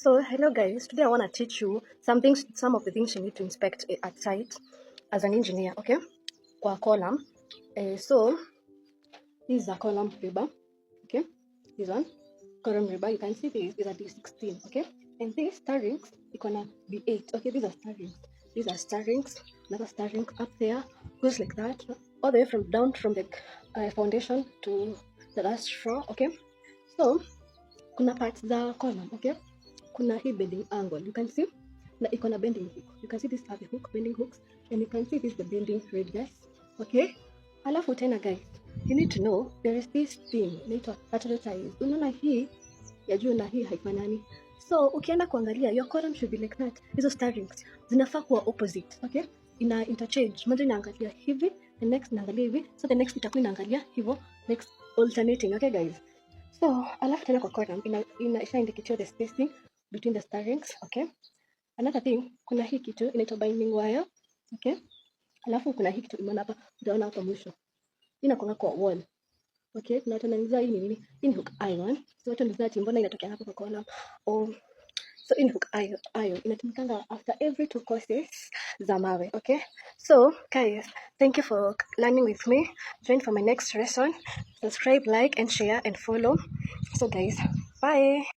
So hello guys, today I want to teach you some of the things you need to inspect at site as an engineer, okay? Kwa column. So this is a column ribber, okay? This one, column ribber, you can see these are D16, okay? And these star rings, it's gonna be 8, okay? These are star rings. These are star rings, another star ring up there, goes like that, all the way from down from the foundation to the last floor, okay? So, kuna parts za column, okay? Kuna hii bending angle, you can see na iko na bending hook. You can see these are the bending hooks, and you can see this is the bending radius, okay? Alafu tena guys, you need to know there is this thing inaitwa lateral ties. Unaona hii ya juu na hii haifanani, so ukienda kuangalia your column should be like that. Hizo star rings zinafaa kuwa opposite, okay? Ina interchange, moja inaangalia hivi, the next inaangalia hivi, so the next itakuwa inaangalia hivyo, next alternating, okay guys? So alafu tena kwa column isha indicate the spacing between the star rings, okay? Another thing, kuna hii kitu inaitwa binding wire, okay? Alafu kuna hii kitu imeona hapa, utaona hapa mwisho. Inakuwa kwa wall. Okay? Na tunauliza hii ni nini? Hii ni hook iron. So watu wanauliza ati mbona inatokea hapa kwa column? So in hook iron inatumikanga after every 2 courses za mawe, okay? So guys, thank you for learning with me. Join for my next lesson. Subscribe, like and share and follow. So guys, bye.